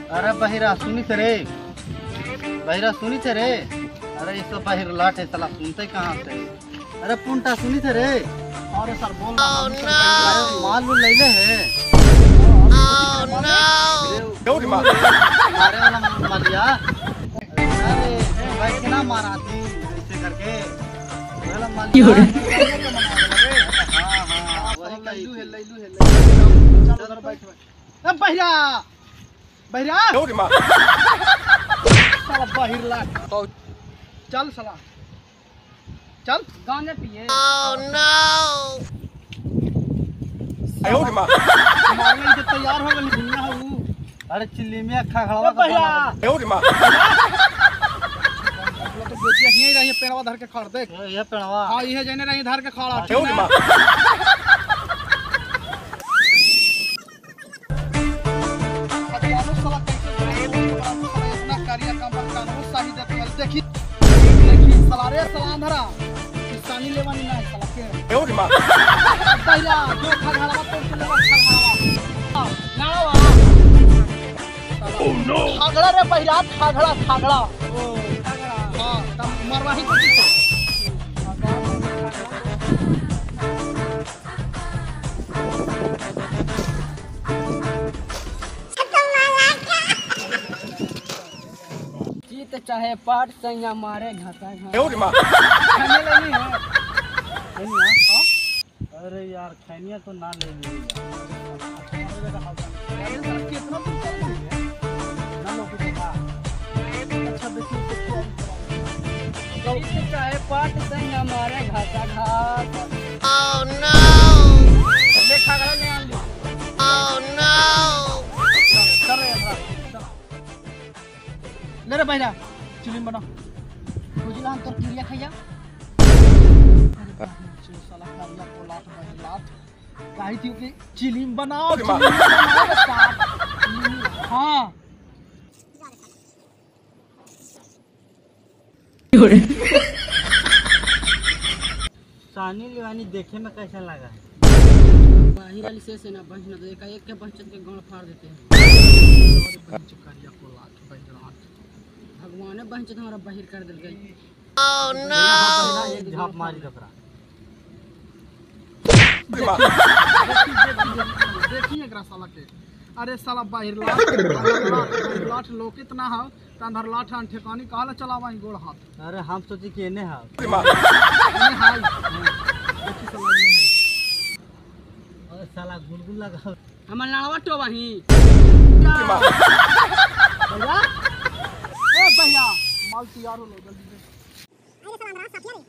अरे बहिरा सुनी थे रे, बहिरा सुनी थे रे। अरे ये सब बहिर लाट है साला, सुनते कहाँ से। अरे पुंटा सुनी थे रे। अरे सर बोल ना। माल वूल ले ले है। Oh no! मारे वाला मालिया। अरे भाई कितना मारा थी ऐसे करके वाला मालिया। हां हां वही लैलू है लैलू है। चल उधर बैठ बैठ। ए बहिरा बहिरा साला बहिर लाट। चल साला चल गाने पिए। Oh no! मारने के तैयार हो गई दुनिया हो। अरे चिल्ली में खा खड़ा बहिरा तो बेचिया यहीं रही पेड़वा धर के खड़ देख। ये पेड़वा हां ये जने रही धर के खड़ा। देखी देखी साला रे साला अंधरा किसानी लेवानी ना साला के। पहला जो खगड़वा तो लेवा खगड़वा नावा। Oh no! खगड़ा रे पहिरा खगड़ा खगड़ा। ओ खगड़ा हां तब मरवाही को जीतो। जीत चाहे पाट सैया मारे घाटा घाटा। खाने लेनी है खैनिया। अरे यार खैनिया तो ना ले ली यार। कितना दूर चल रही है ना लोग देखा। अच्छा देखिए देखिए। जीत चाहे पाट सैया मारे घाटा घाटा। Oh no! ले खगड़ा ले आन ली। Oh no! चल रे चल ले रे बहिरा चिलिम बना। बुझला हम तोर क्रिया खैया। साला कारिया को लात बहिर लात काहे थी कि चिलिम बनाओ चिलिम बनाओ साहब। हां सानी लिवानी देखे में कैसा लगा है। बाहिर वाली से ना बहन तो एक एक के बहन के गोड़ फाड़ देते हैं। कारिया को लात बहिर लात भगवान ने बहन हमारा बाहिर कर दिल गई। Oh no! एक झाप मारी कपड़ा। देखिए एकरा साला के। अरे साला बाहिर लाठ लाठ लोग कितना है अंदर लाठ अन ठेकानी काला चलावा गोड़ हाथ। अरे हम सोची कि एने है एने हाय देखी साला एने है। अरे साला गुलगुल लगा हमर लाड़वा टोबाही। भैया ए भैया माल तैयार हो लो जल्दी से। अरे साला अंदर साथिया रे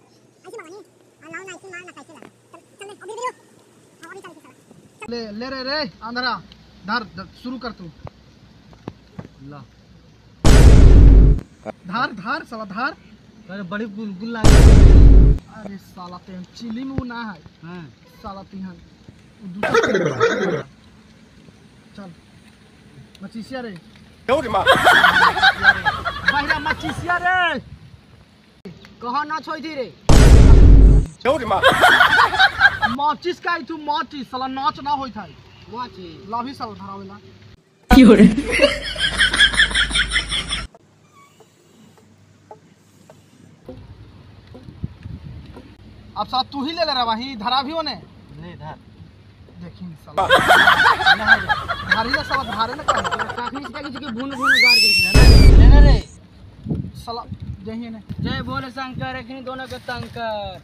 ऐसे मानी अल्लाह ना ऐसे मार ना कैसे लगा। चल चल अभी भी अभी चल साला ले ले रे रे अंधरा धर शुरू कर तू। ला धार धार साला धार। अरे बड़ी गुलगुल लगी। अरे साला ते चिली में ना है। हां साला तिहन चल मचीसिया रे बहिरा मचीसिया रे कहाँ ना छोई थी रे। माचिस का तू माचिस साला नाच ना होई था। माचिस लाभी साला धरावेला। अब साला तू ही ले ले रे वही धरा भी होने ले धर देखी साला धारी ले साला धारे ना कर काखनी से किसी के भून भून गार गई ले ले रे साला जही ने। जय भोले शंकर अखनी दोनों के तंग कर।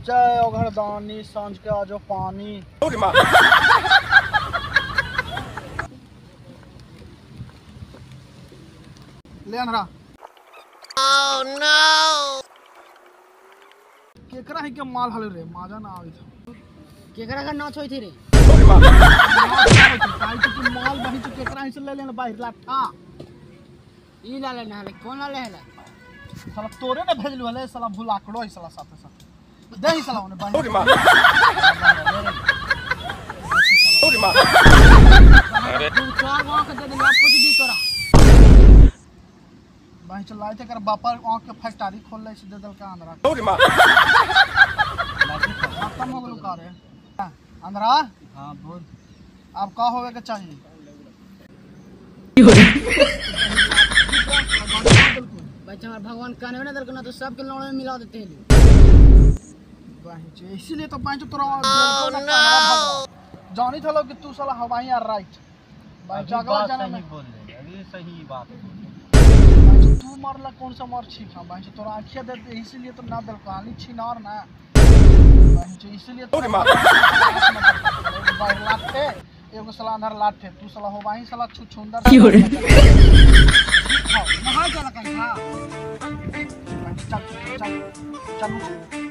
जय ओघरदानी सांझ के आजो पानी। ले अंधरा। Oh no! केकरा है के माल हले रे माजा ना आवे था। केकरा का नाच होई थी रे। काई तो माल बही तो केकरा ही से ले लेना बाहर लाठा ई ला लेना हले कौन ला लेला साला तोरे ने भेजलु हले साला भुलाकड़ो है साला साथे साथे दे ही साला ओने बाहर। अरे तू चार गांव के दे दे पूछ दी तोरा बाही चल लाए कर बापा आंख के फैक्ट्री खोल ले से दे दल का अंदरा खत्म हो गेल का रे अंदरा। हां बोल। अब का होवे के चाहिए बच्चा हमारे भगवान काने में ना दल ना तो सबके लौड़े में मिला देते हैं। इसीलिए तो पांच तोरा जानी था कि तू साला हवाई यार राइट भाई जागला जाना में बोल रहे अभी सही बात भाई तू मरला कौन सा मर छी खा भाई तोरा आंखिया दे इसीलिए तो ना दल कहानी छिनार ना भाई इसीलिए तो भाई लाते एगो साला अंदर लाते तू साला हवाई साला छुछुंदर नहा चला कहीं था। चल चल चल।